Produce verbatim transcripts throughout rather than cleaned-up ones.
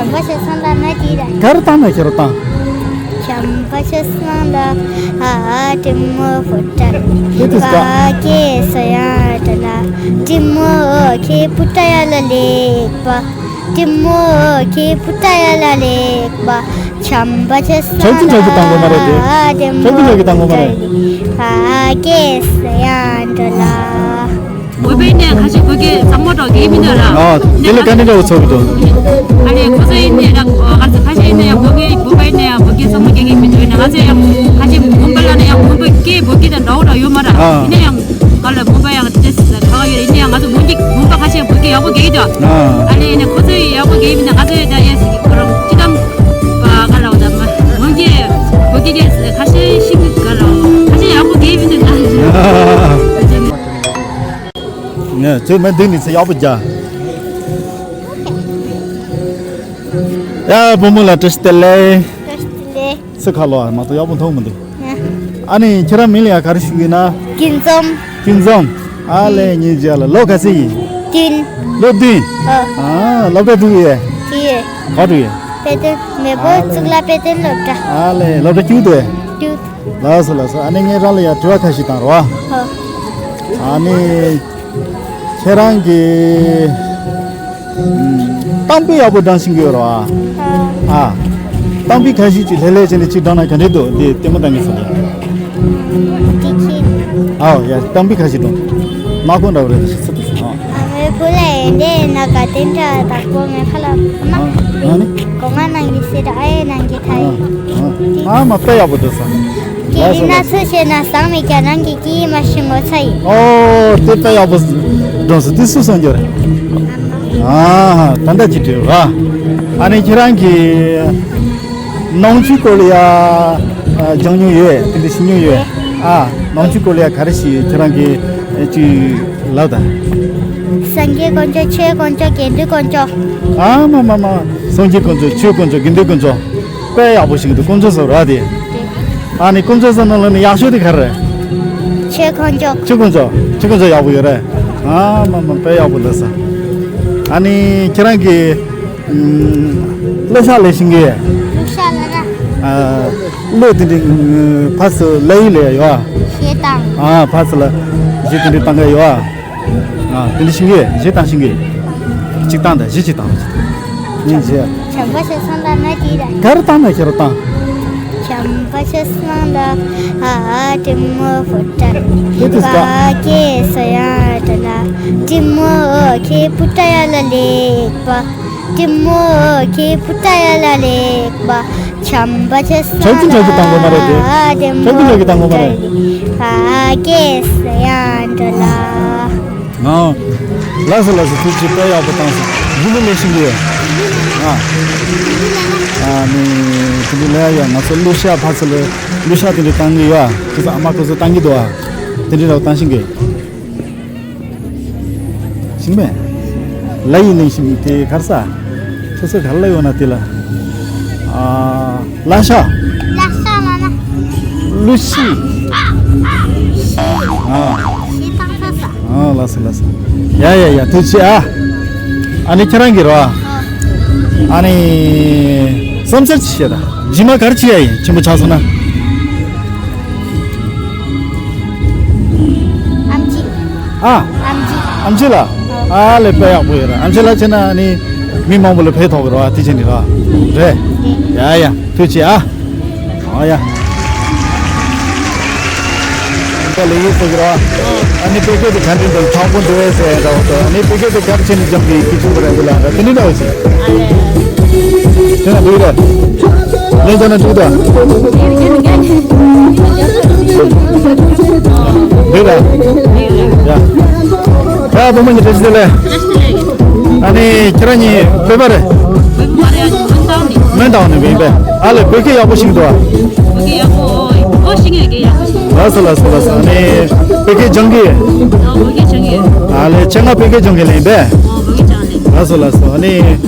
བྱམས་པ་ཆེ་སང་ལ་ན་དེ་ར། ག་རུ་བཏང་ན་ཁྱེར་བཏང་། བྱམས་པ་ཆེ་སང་ལ་ཨ་ཏི་མོ་བུ་ཏྲ། དེ་དུས་ཀ་ག་གེ་སོ་ཡ་ཏྲ་ལ། ཏི་མོ་ཁེ་བུ་ཏྲ་ཡ་ལ་ལེགས་པ། ཏི་མོ་ཁེ་བུ་ཏྲ་ཡ་ལ་ལེགས་པ། བྱམས་པ་ཆེ་སང་ལ་ཁྲག་ཅིག་ཁྲག་ཅིག་བཏང་དགོས་མ་རེད་དེ། ཨ་ཏི་མོ་ཁྲག་ཅིག་ཁྲག་ཅིག་བཏང་དགོས་མ་རེད། ག་གེ་སོ་ཡ་ཏྲ་ལ། བོད་པའི་ནས་ཁ་ཤས་བོད་སྐད་གཙང་མ་འདྲ་གི་མི་འདུག་ར། ཨ། དེ་ལས་བཀའ་འདྲི་འདྲ་བོ་ཚོགས་ཀྱི་འདུག་ཨ་ནི་ཁོ་ཚོ་ཡིན་ནའི་ར་ཁ་ཤས་ཁ་ཤས་ཡིན་ན་ཡང་བོད་སྐད་བོད་པ་ཡིན་ན་ཡང་བོད་སྐད་གཙང་མ་སྐད་ཀྱི་མི་འདུག་ཡིན་ན་ང་ཚོ་ཡང་ཁ་ཤས་མུན་པ་ལ་ན་ཡང་མུན་པ་སྐད་བོད་སྐད་དང་འདྲ་བོ་འདྲ་ཡོད་མ་ར། ཨ། ཡིན་ན་ཡང་ག་ལ་མུན་པ་ཡང་དེ་ཁ་ཁ་ཡོད་ཡིན་ན་ཡང་ང་ཚོ་མུན་སྐད་མུན་པ་ཁ་ཤས་བོད་སྐད་ཡག་པོ་སྐད་ཀྱི་འདུག་ཨ། ཨ་ནི་ཡིན་ན་ཁོ་ཚོ་ཡག་པོ་སྐད་ཀྱི་མིན་ན་ང་ཚོ་ཡང་ད་ཡས་སི་ཁོ་རང་སྤྱི་གཏམ་ག་ལ་འོ་ད་མ་མུན་སྐད་བོད་སྐད་ཁ་ཤས་ཤིང་ག་ལ་ཁ་ཤས་ཡག་པོ་སྐད་ཀྱི་མིན་ན་ང་ཚོ། ངས་ཚོད་མ་འདི་ནི་ཚེ་ཡག་པོ་རྒྱ། ཡ་བུ་མོ་ལ་བཀྲ་ཤིས་བདེ་ལེགས། བཀྲ་ཤིས་བདེ་ལེགས། སུ་ཁ་ལོ་མ་གཏོགས་ཡག་པོ་མཐོང་མི་འདུག་ཨ་ནི་ཁྱེད་རང་མིང་ལ་ཡ་ག་རེ་ཞུ་གི་ན། ཀུན་འཛོམས། ཀུན་འཛོམས། ཨ་ལེ་ཉིན་རྒྱ་ལ་ལོ་ག་ཚོད་ཡིན། བདུན། ལོ་བདུན། ཨ། ཨ་སློབ་གྲྭ་འགྲོ་གི་ཡོད། འགྲོ་གི་ཡོད། ག་འགྲོ་གི་ཡོད། དཔེ་སྟོན་མེས་པོ་ཨ་ལེ། གཙུག་ལག་དཔེ་སྟོན་སློབ་གྲྭ། ཨ་ལེ་སློབ་གྲྭ་བཅུ་དེ། བཅུ། ལགས་སོ་ལགས་སོ། ཨ་ནི་ངས་རང་ལ་ཡ་དྲི་བ་ཁ་ཤས་བཏང་རོགས། ཨ་ནི་ཁྱེད་རང་གི་གཏམ་དཔེ་ཡག་པོ་བགྲང་ཤེས་ཀྱི་ཡོད་རོགས། ཨ། གཏམ་དཔེ་ཁ་ཤས་ཅིག་ལྷེ་ལྷེ་བྱས་ནས་ཅིག་བགྲང་ན་ག་འདྲས་འདུག་འདི་ལྟད་མོ་ལྟ་མཁན་ཚོ་ལ། ཨའོ་ཡ་གཏམ་དཔེ་ཁ་ཤས་བགྲང་། མ་གོ་འདྲ་བོ་རེད་ཤི་ཚུལ་དུ་སོང་། ཨ་མའི་བུ་ལ་ཡིན་དེ་ན་ག་དེ་འདྲ་བདག་པོ་མེད་ཁ་ལ་མ། ཨ་ནི། གོ་ང་ནང་གི་སི་ར་ཨའི་ནང་གི་ཐ་ཡི། ཨ་མ་དཔེ་ཡག་པོ་འདུག་སོང་། ཀྱི་ན་ཚོད་བྱས་ན་བཟང་མི་རྒྱ་ནང་གི་ཀྱི་མ་ཤི་ངོ་ཚ་ཡི། ཨོ་དེ་དཔེ་ཡག་པོ་འགྲོ་སོང་དེ་སུ་སོང་རྒྱུ་རེད། ཨ་ད་ལྟ་ཅི་དྲིས་ར། ཨ་ནི་ཁྱེད་རང་གི་ནང་ཆོས་སྐོར་ལ་ཡ་སྦྱང་མྱོང་ཡོད་དེ་འདྲ་ཤེས་མྱོང་ཡོད། ཨ་ནང་ཆོས་སྐོར་ལ་ཡ་ག་རེ་ཞིག་ཁྱེད་རང་གི་ཅིག་ལབ་དང་། སངས་རྒྱས་དཀོན་མཆོག་ཆོས་དཀོན་མཆོག་དགེ་འདུན་དཀོན་མཆོག་ཨ་མ་མ་མ། སངས་རྒྱས་དཀོན་མཆོག་ཆོས་དཀོན་མཆོག་དགེ་འདུན་དཀོན་མཆོག་དཔེ་ཡག་པོ་ཞིག་འདུག་དཀོན་མཆོག་ཟེར་ར་དེ། ཨ་ནི་དཀོན་མཆོག་ཟེར་ནང་ལ་ནི་ཡག་ཤོས་དེ་ག་རེ་རེད། ཆོས་དཀོན་མཆོག་ཆོས་དཀོན་མཆོག་ཆོས་དཀོན་མཆོག་ཡག་པོ་ཡོད་རེད། ཨ་མ་མ་དཔེ་ཡག་པོ་འདུག་ས། ཨ་ནི་ཁྱེད་རང་གི་ཨུམ་གླུ་ཤག་ལས་ཤེས་ཀྱི། གླུ་ཤག་ལ་ར། ཨ་གླུ་དེ་འདྲའི་ཕར་ཚུར་ལ་ཡི་ལས་ཡོད། གཞས་བཏང་། ཨ་ཕར་ཚུར་ལ་གཞས་དེ་འདྲའི་བཏང་གི་ཡོད། ཨ་དེ་འདྲ་ཤེས་ཀྱི་གཞས་བཏང་ཤེས་ཀྱི། གཅིག་བཏང་དང་གཞས་གཅིག་བཏང་། གཉིས་བཞི། བྱམས་པ་ཆེ་སང་ལ་ན་དེ་ར། ག་རུ་བཏང་ན་ཁྱེར་བཏང་། བྱམས་པ་ཆེ་སང་ལ་ཨ་ཏི་མོ་བུ་ཏྲ། དེ་དུས་ཀ་ག་གེ་སོ་ཡ་ཏྲ་ལ། ཏི་མོ་ཁེ་བུ་ཏྲ་ཡ་ལ་ལེགས་པ། ཏི་མོ་ཁེ་བུ་ཏྲ་ཡ་ལ་ལེགས་པ། བྱམས་པ་ཆེ་སང་ལ་ཁྲག་ཅིག་ཁྲག་ཅིག་བཏང་དགོས་མ་རེད་དེ། ཨ་ཏི་མོ་ཁྲག་ཅིག་ཁྲག་ཅིག་བཏང་དགོས་མ་རེད། ག་གེ་སོ་ཡ་ཏྲ་ལ། ཨ། ལགས་སོ་ལགས་སོ། ཐུགས་རྗེ་ཆེ། དཔེ་ཡག་པོ་བཏང་སོང་། རྒྱུན་དུ་ལས་ཤིག་ཡོད། ཨ། ཨ་ནི་དེ་འདྲ་ལས་ཡ་ང་ཚོ་གླུ་ཤག་ཕར་ཚུར་ལ་གླུ་ཤག་དེ་འདྲ་བཏང་གི་ཡོད། ཨ་ཁྱེད་ཚོ་ཨ་མ་ཁོ་ཚོ་བཏང་གི་འདུག་ཨ་དེ་འདྲ་ར་བཏང་ཤིང་གི་ཤིང་མེ་ལ་ཡི་ནས་ཤིང་དེ་གར་ས་ཁྱེད་ཚོ་གར་ལ་ཡོད་ན་དེ་ལ་ཨ། ལ་ཤ། ལ་ཤ་ལ་ལ། ལུ་ཤི། ཨ། ཤི་ཏང་ས་ས། ཨ་ལགས་སོ་ལགས་སོ། ཡ་ཡ་ཡ་ཐུགས་རྗེ་ཆེ་ཨ། ཨ་ནི་ཁྱེད་རང་གི་རོ་ཨ། ཨ་ནི་བསམ་ཚུལ་ཅི་བཤད་ད། རྗེས་མ་ག་རེ་བྱེད་ཡ་ཡིན་ཆེན་པོ་ཆགས་སོང་ན། ཨམ་ཆི། ཨ། ཨམ་ཆི། ཨམ་ཆི་ལ། ཨ་ལེ་དཔེ་ཡག་པོ་ཡོད་ར། ཨམ་ཆི་ལ་བྱས་ན་ཨ་ནི་མི་མང་པོ་ལ་ཕན་ཐོགས་གི་རོ་ཨ་དེ་བྱས་ནི་རོ། རེད། ཡ་ཡ་ཐུགས་རྗེ་ཆེ་ཨ། ཨ་ཡ། ད་ལས་ཡུལ་ཚོ་གི་ར། ཨ་ནི་དཔེ་སྐད་དེ་ག་འདྲ་འདུག་དྲང་པོ་འདུག་ཨེ་ཟེར་ཡ་འདྲ་བོ་དང་ཨ་ནི་དཔེ་སྐད་དེ་ག་རེ་བྱས་ནས་འཇམ་གི་སྐད་ཆུང་པོ་རེད་འདུག་ལ་དེ་འདྲ་འདྲ་བོ་ཞིག་དེ་ན་འདུག་ར། ལན་ཅང་ན་འདུག་ད། འདུག་ར། ཡ། ཡ་བུ་མོ་གཉིས་བཀྲ་ཤིས་བདེ་ལེགས། ཨ་ནི་ཁྱེད་རང་གཉིས་བོད་པ་རེད། བོད་པ་མ་རེད། ཨ་ནི་མོན་རྟ་དབང་ནས། མོན་རྟ་དབང་ནས་ཡིན་པས། ཨ་ལེ་བོད་སྐད་ཡག་པོ་ཤེས་ཀྱི་འདུག་ཨ། བོད་སྐད་ཡག་པོ་ཨོ་ཤེས་ཀྱི་ཡོད། སྐད་ཡག་པོ་ཤེས་ཀྱི་ཡོད། ལགས་སོ་ལགས་སོ་ལགས་སོ། ཨ་ནི་བོད་སྐད་སྦྱང་གི་ཡོད། ཨ་བོད་སྐད་སྦྱང་གི་ཡོད། ཨ་ལེ་ཁྱེད་ང་བོད་སྐད་སྦྱང་གི་ལེན་པས། ཨོ་བོད་སྐད་སྦྱང་ལེན། ལགས་སོ་ལགས་སོ། ཨ་ནི་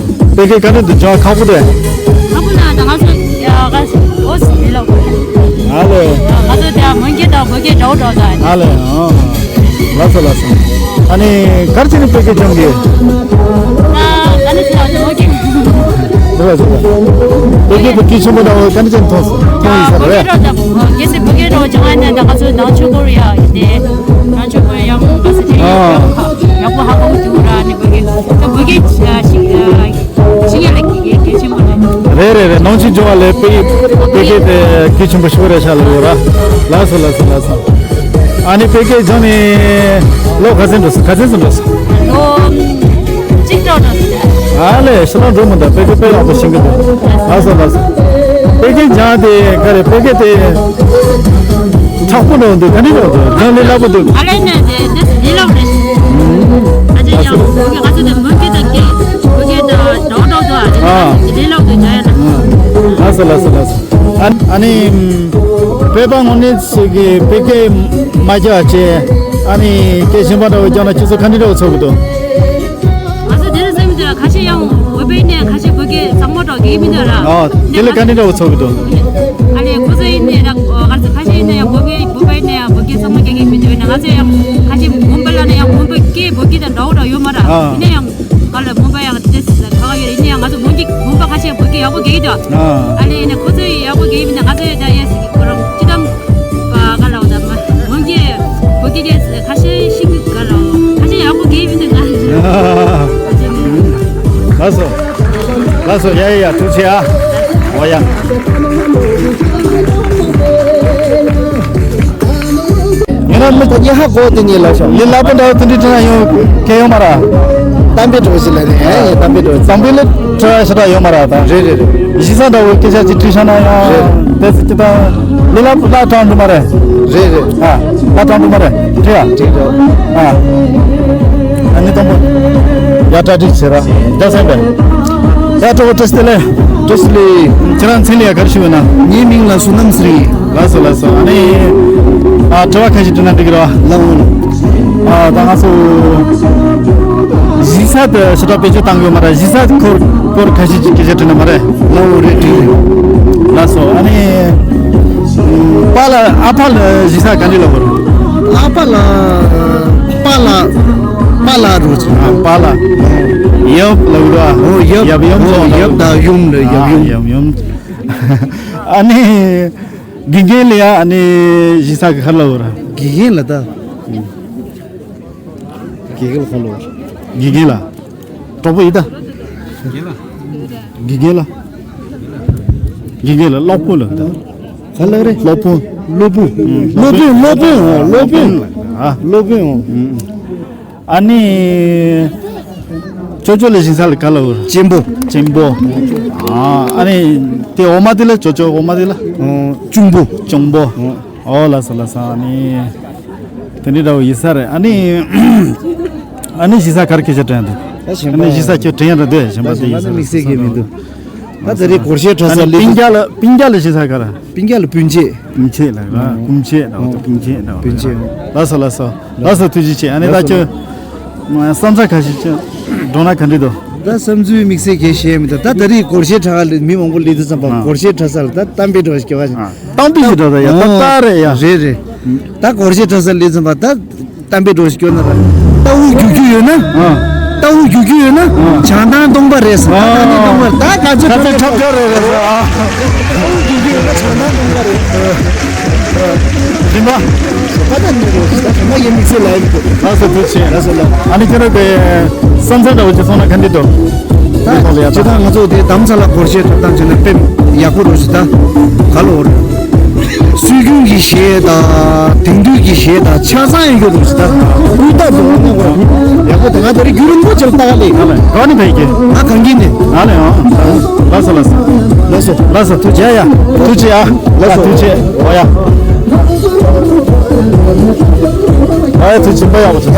བོད་སྐད་ག་འདྲ་འདུག་སྦྱང་ཁག་པོ་རེད། ཁག་པོ་ན་ད་ང་ཚོ་ཡ་ག་ཨོ་སི་མི་ལོ། ཨ་ལེ། ང་ཚོ་དེ་མོན་སྐད་དང་བོད་སྐད་འདྲ་བོ་འདྲ་བོ་ད། ཨ་ལེ། ཨོ། ལགས་སོ་ལགས་སོ། ཨ་ནི་ག་རེ་བྱས་ནས་བོད་སྐད་སྦྱང་གི། ད་ག་ནས་ཟེར་ན་བོད་སྐད། བོད་ བོད་སྐད་དེ་སྐད་ཆེན་པོ་འདྲ་བོ་ག་འདྲ་ཅན་མཐོང་མཐོང་ཡིན་ས་རེད། བོད་སྐད་རོ་དང་གལ་སྲིད་བོད་སྐད་རོ་སྦྱང་བ་ཡིན་ན་ད་ང་ཚོ་ནང་ཆོས་སྐོར་ཡ་ཡིན་ཏེ། ནང་ཆོས་སྐོར་ཡ་མོ་ག་ས་ཅིག་ཡག་པོ་ཧ་གོ་གི་འདུག་ར། ནི་བོད་སྐད་བོད་སྐད་ཞིག་ཤེས་ཡ་ལ་གལ་ཆེན་པོ་རེད། རེད་རེད་རེད། ནང་ཆོས་སྦྱོང་བ་ལས་བོད་སྐད་དེ་སྐད་ཆེན་པོ་ཞིག་རེད་ཤག་ལ་ཡོད་ར། ལགས་སོ་ལགས་སོ་ལགས་སོ། ཨ་ནི་བོད་སྐད་སྦྱངས་ནས་ལོ་ག་ཚོད་འགྲོ་སོང་། ག་ཚོད་ཙམ་འགྲོ་སོང་། ལོ་གཅིག་འགྲོ་འགྲོ་སོང་། ཨ་ལས་ཤི་ལ་འགྲོ་མི་འདུག་བོད་སྐད་དཔེ་ཡག་པོ་ཤེས་ཀྱི་འདུག་ལགས་སོ་ལགས་སོ། བོད་སྐད་སྦྱངས་དེ་ག་རེ་བོད་སྐད་དེ་དྲག་པོ་འགྲོ་འདུག་ག་འདྲ་འགྲོ་འདུག་སྦྱང་ལས་སླ་པོ་འདུག་ཨ་ལས་ནས་དེ་དེ་ལས་སླ་པོ་རེད། ཨ་ཅེ་ཡང་བོད་སྐད་ང་ཚོ་དེ་བོད་སྐད་དང་སྐད་བོད་སྐད་དང་འདྲ་བོ་འདྲ་བོ་འདུག་ཨ་ཅེ་ཨ། དེ་ལས་སླ་པོ་འདུག་སྦྱང་ཡ་ན། ལགས་སོ་ལགས་སོ་ལགས་སོ། ཨ་ཨ་ནི། བོད་པ་དངོས་གནས་ཚོས་ཀྱི་བོད་སྐད་མ་རྒྱག་བྱས། ཨ་ནི་སྐད་གཞན་པ་འདྲ་བོ་རྒྱག་ན་ཁྱེད་ཚོ་ག་འདྲ་འདྲ་བོ་ཚོར་གི་འདུག་ང་ཚོ་དེ་རིང་སེམས་དེ་ཁ་ཤས་ཡང་བོད་པའི་ནས་ཁ་ཤས་བོད་སྐད་གཙང་མ་འདྲ་བོ་རྒྱག་གི་མི་འདུག་ར། ཨ་དེ་ལ་ག་འདྲ་འདྲ་བོ་ཚོར་གི་འདུག་ཨ་ནི་ཁོ་ཚོ་ཡིན་ནའི་ར་ང་ཚོ་ཁ་ཤས་ཡིན་ན་ཡང་བོད་པའི་བོད་པའི་ནས་ཡང་བོད་སྐད་གཙང་མ་རྒྱག་གི་མི་འདུག་ན་ང་ཚོ་ཡང་ཁ་ཤས་མོན་པ་ལ་ནས་ཡང་མོན་པའི་སྐད་བོད་སྐད་དང་འདྲ་བོ་འདྲ་བོ་ཡོད་མ་ར། ཨ་ཡིན་ན་ཡང་། ག་ལ་མོན་པ་ཡག་དེ་ཁ་ཁ་ཡོད་ཡིན་ན་ཡང་ང་ཚོ་མོན་གྱི་མོན་པ་ཁ་ཤས་བོད་སྐད་ཡག་པོ་རྒྱག་གི་འདུག་ཨ་ལས་ཡིན་ན་ཁོ་ཚོས་ཡག་པོ་རྒྱག་གི་མིན་ན་ང་ཚོས་ད་ཡས་སི་གི་ཁོ་རང་སྤྱི་བཏང་ག་ལ་འོ་ད་མ་མོན་གྱི་བོད་སྐད་རྒྱག་ཁ་ཤས་ཤིག་ག་ལ་འོ་ཁ་ཤས་ཡག་པོ་རྒྱག་གི་མིན་ན་ང་ཚོས། ལགས་སོ། ལགས་སོ་ཡ་ཡ་ཡ་ཐུགས་རྗེ་ཆེ་ཨ། འོ་ཡ། ངེད་རང་མི་ད་ཉི་ཧ་གོ་དེ་ཉིད་ལ་ཤོག་ལས་སླ་པོ་འདྲ་བོ་དེ་འདྲའི་དྲན་ཡོང་གལ་ཡོད་མ་ར། གཏམ་དཔེ་འདྲ་བོ་ཞིག་ལ་ནི་ཨེ་ཡིན་གཏམ་དཔེ་འདྲ་བོ་གཏམ་དཔེ་ལས་དྲི་བ་ཞེ་དྲག་ཡོད་མ་ར་ད། རེད་རེད་རེད། གཞི་ས་འདྲ་བོ་སྐད་ཆ་ཅིག་དྲིས་ཤག་ན་ཡང་རེད། དེ་ཚོ་ཅི་ད་ལས་སླ་པོ་སླ་དྲང་འདུག་མ་རེད། རེད་རེད། ཨ་སླ་དྲང་འདུག་མ་རེད་དྲི་ཡ། དྲི་རོ། ཨ་ཨ་ནི་དང་པོ་ཡ་གྲ་སྒྲིག་བྱེད་ར་རྒྱ་སེམས་པས་ཡ་སྤྲོ་བོ་བཀྲ་ཤིས་བདེ་ལེགས། བཀྲ་ཤིས་བདེ་ལེགས། ཁྱེད་རང་མཚན་ལ་ཡ་ག་རེ་ཞུ་འོས་ན། ངའི་མིང་ལ་བསོད་ནམས་ཟེར་ཡིན། ལགས་སོ་ལགས་སོ། ཨ་ནི། ཨ་དྲི་བ་ཁ་ཤས་དྲིས་ན་འགྲིག་གི་རེད་བ། ལགས་འོང་། ཨ་ད་ང་ཚོ། གཞིས་ས་དེ་ཞེ་དྲག་བེད་སྤྱོད་བཏང་གི་ཡོད་མ་རེད། གཞིས་ས་སྐོར་སྐོར་ཁ་ཤས་ཅིག་སྐད་ཆ་དྲིས་ན་མ་རེད། ལགས་འོང་རེད་འགྲིག་རེད། ལགས་སོ་ཨ་ནི། པཱ་ལགས་ཨ་ཕ་ལགས་གཞིས་ས་ག་འདྲ་ལབ་དགོས་རེད། ཨ་ཕ་ལགས་པཱ་ལགས་པཱ་ལགས་རུ་ཆེ། ཨ་པཱ་ལགས། ཡབ་ལབ་དགོས་རེད་བ། ཨོ་ཡབ། ཡབ་ཡུམ་ཨོ་སོགས་ལབ་ཡབ་དང་ཡུམ་ལ་ཡབ་ཡུམ། ཡབ་ཡུམ། ཨ་ནི། དགེ་རྒན་ལ་ཡ་ཨ་ནི་གཞིས་ས་གི་ག་རེ་ལབ་དགོས་རེད། དགེ་རྒན་ལ་ད། དགེ་རྒན་ལ་ག་རེ་ལབ་དགོས་རེད། དགེ་རྒན་ལ། གྲོགས་པོ་ཡིན་ད། དགེ་རྒན་ལ། དགེ་རྒན་ལ་སློབ་དཔོན་ལབ་ད། ག་ལབ་རེད། སློབ་དཔོན། སློབ་དཔོན། སློབ་དཔོན་སློབ་དཔོན་ཨོ་སློབ་དཔོན། ཨ་སློབ་དཔོན་ཨོ། ཨ་ནི། ཅོ་ཅོ་ལ་གཞིས་ས་ལ་ག་ལབ་དགོས་རེད། གཅེན་པོ། གཅེན་པོ། ཨ་ཨ་ནི། དེ་འོག་མ་དེ་ལ་ཅོ་ཅོ་འོག་མ་དེ་ལ། ཨོ་གཅུང་པོ། གཅུང་པོ། ཨོ་ལགས་སོ་ལགས་སོ་ཨ་ནི། དེ་འདྲའི་འདྲ་བོ་ཡིན་ས་རེད། ཨ་ནི། ཨ་ནི་གཞིས་ས་ག་རེ་སྐད་ཆ་དྲན་འདུག་ཨ་ནི་གཞིས་ས་ཁྱོད་དྲན་ཡ་རེད་འདུག་གཞན་པ་དེ་ཡིན་ས་རེད། དམིགས་བསལ་གྱི་མི་འདུག་ད་ད་རེས་སྒོར་གཞས་འཁྲབ་ས་ལས། སྤུན་ཀྱག་ལ་སྤུན་ཀྱག་ལ་གཞིས་ས་ག་རེ། སྤུན་ཀྱག་ལ་སྤུན་མཆེད། སྤུན་མཆེད་ལ་ར། སྤུན་མཆེད་ལ་སྤུན་མཆེད་ལ། སྤུན་མཆེད། ལགས་སོ་ལགས་སོ། ལགས་སོ་ཐུགས་རྗེ་ཆེ། ཨ་ནི་ད་ཁྱོད། བསམ་ཚུལ་ཁ་ཤས་ཅིག་འགྲོ་ན་ག་འདྲ་འདུག་ད་བསམ་ཚུལ་དམིགས་བསལ་གྱི་བཤད་མི་འདུག་ད་ད་རེས་སྒོར་གཞས་འཁྲབ་ས་ལ་མི་མང་པོ་སླེབས་དུས་ཙམ་པ་སྒོར་གཞས་འཁྲབ་ས་ལ་ད་གཏམ་དཔེ་འདྲ་བ་ཞིག་སྐྱོར་བ་ཞིག་གཏམ་དཔེ་ཞིག་འདྲ་ད་ཡ་ཏག་ཏག་རེད་ཡ། རེད་རེད། ད་སྒོར་གཞས་འཁྲབ་ས་སླེབས་ཙམ་པ་ད་གཏམ་དཔེ་འདྲ་བ་ཞིག་སྐྱོར་ན་ར། ད་དབུགས་རྒྱུག་རྒྱུ་ཡོད་ན། ད་དབུགས་རྒྱུག་རྒྱུ་ཡོད་ན། བྱང་ཐང་སྟོང་པ་རེད་ཟེར། ད་ད་ནི་སྟོང་པ་རེད། ད་ག་ཚོད་ཁ་ཚོད་འཁྲབ་འཁྲབ་རེད་རེད་ཟེར་ཨ། དབུགས་རྒྱུག་རྒྱུ་ཡོད་ན་བྱང་ཐང་སྟོང་པ་རེད། རིམ་པ། ད་ད་ནི་རེད་ཟེར། ད་ང་ཡི་དམིགས་བསལ་ལ་ཡིན་གོ། ལགས་སོ་ཐུགས་རྗེ་ཆེ། ལགས་སོ་ལགས། ཨ་ནི་ཁྱེད་རང་གི་བསམ་ཚུལ་འདྲ་བོ་ཅིག་གསུངས་ན་ག་འདྲ་འདུག་ད་ཇི་ལྟར་ང་ཚོ་དེ་དམ་ས་ལ་སྒོར་གཞས་འཁྲབ་སྟངས་བྱས་ན་དཔེ་ཡག་པོ་རེད་ཟེར། ད་ག་ལོར་སྲོལ་རྒྱུན་གྱི་གཞས་དང་དེང་དུས་ཀྱི་གཞས་དང་ཆ་ཚང་ཡོད་རྒྱུ་རེད་ཟེར། ད་དབུས་སྟག་དུ་ཡག་པོ་དེ་ང་དེ་རིང་རྒྱུན་རིང་པོ་ཅིག་ལ་ལྟ་ག་ལས། ག་ནས་ཕེབས་ཀྱི། ང་གངས་སྐྱིད་ནས། ང་ལས་ཨང་། ལགས་སོ་ལགས་སོ། ལགས་སོ་ལགས་སོ་ཐུགས་རྗེ་ཡ། ཐུགས་རྗེ་ཡ། ལགས་སོ་ཐུགས་རྗེ། འོ་ཡ། ཨ་ཐུགས་རྗེ་ཆེ།